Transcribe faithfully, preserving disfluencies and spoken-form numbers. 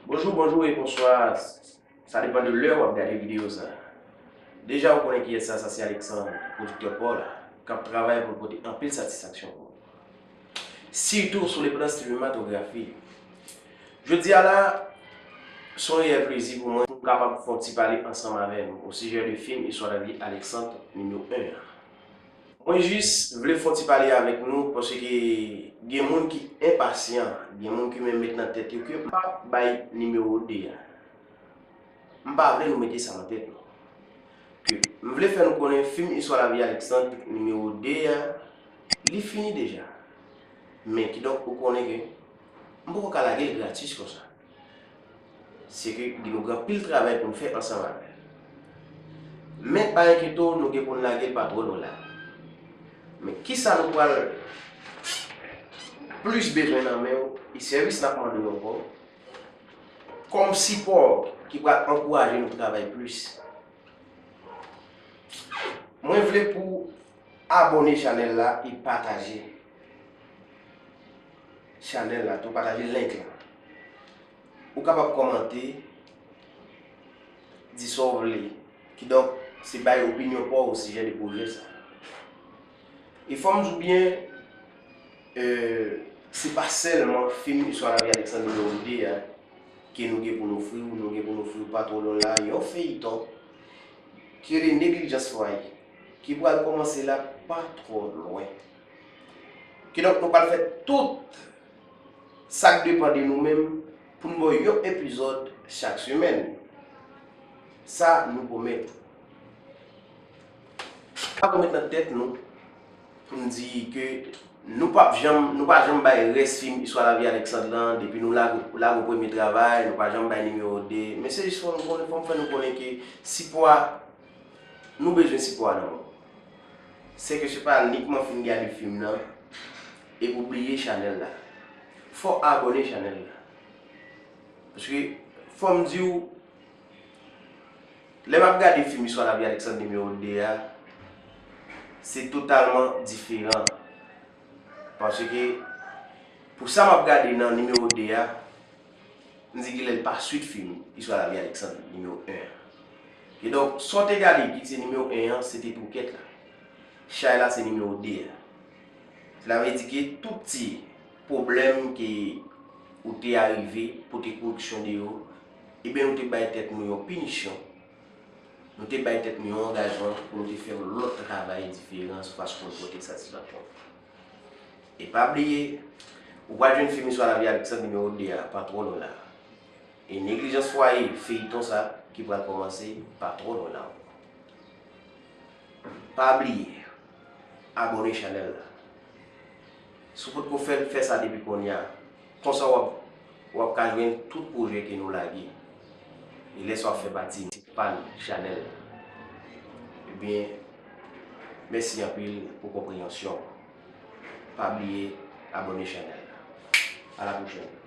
Bonjou, bonjou e bonswa. Sa depann de lè w ap gade videyo sa. Deja ou konnen kiyès sa, sa se Alexandre, pwodiktè pa w la, k ap travay pou l pote anpil satisfaksyon pou ou. Sitou sou le plan sinematografi. Jodi a la, se yon reyèl plezi pou mwen pou m kapab fè yon ti pale ansanm avè nou o sijè de fim Istwa Lavi Alexandre nimewo en an. Mwen jis vle fè yon ti pale avèk nou, paske gen moun ki enpasyan, gen moun ki menm met nan tèt yo ke m p ap bay nimewo de a. M pa vle nou mete sa nan tèt nou. Ke m vle fè nou konnen fim Istwa Lavi Alexandre nimewo de a, li fini deja. Men kidonk ou konnen ke m poko ka lage l gratis konsa. Se ke gen nou gen anpil travay pou n fè ansanm avè l. Men pa enkyete w, nou gen pou n lage l pa twò lontan. Men kisa nou pral plis bezwen nan men w, e sèvis n ap mande w ankò, kòm sipò ki pral ankouraje nou travay plis. Mwen vle pou abòne chanèl la e pataje chanèl la tou, pataje link la. Ou kapab kòmante, di sa w vle. Kidonk, se bay opinyon pa w o sijè de pwojè sa. E fò m di w byen, euh, se pa sèlman fim Istwa Lavi Alexandre nimewo de a ke nou gen pou n ofri w, nou gen pou n ofri w pa twò lontan la, yon feyiton ki rele Neglijans Fwaye, ki pral kòmanse la pa twò lwen. Kidonk, nou pral fè tout sa k depann de nou menm pou n ba w yon epizòd chak semèn. Sa, nou pwomèt. Pa pwomèt nan tèt nou pou n di ke nou p ap janm, nou pa janm bay rès fim Istwa Lavi Alexandre lan, depi nou lage, lage premye travay, nou pa janm bay nimewo de. Men se jis fò nou konnen, fò m fè nou konnen ke sipò a, nou bezwen sipò a nan men w. Se ke se pa inikman fin gade fim nan epi w bliye chanèl la. Fò w abòne chanèl la. Paske, fò m di w, lè m ap gade fim Istwa Lavi Alexandre nimewo de a, se totalman diferan. Paske, pou sa m ap gade nan nimewo de a, m di genlè l pa swit fim Istwa Lavi Alexandre nimewo en an. Kidonk, sa w te gade ki se nimewo en an, se te twouket la. Chay la se nimewo de a. Sela vle di ke tout ti pwoblèm ke ou te arive pote koreksyon de yo, ebyen nou te bay tèt nou yon pinisyon. Nou te bay tèt nou yon angajman pou nou te fè yon lòt travay diferan sou fason pou nou pote satisfaksyon. E pa bliye, ou pral jwenn fim Istwa Lavi Alexandre nimewo de a pa twò lontan la. E Neglijans Fwaye, feyiton sa ki pral kòmanse pa twò lontan la ankò. Pa bliye, abòne chanèl la. Si w potko fè l, fè sa depi kounye a. Konsa w ap, w ap ka jwenn tout pwojè ke nou lage. E lè sa w ap fè pati pa n chanèl la. Ebyen, mèsi anpil pou konpreyansyon w. Pa bliye abòne chanèl la. A la pwochèn.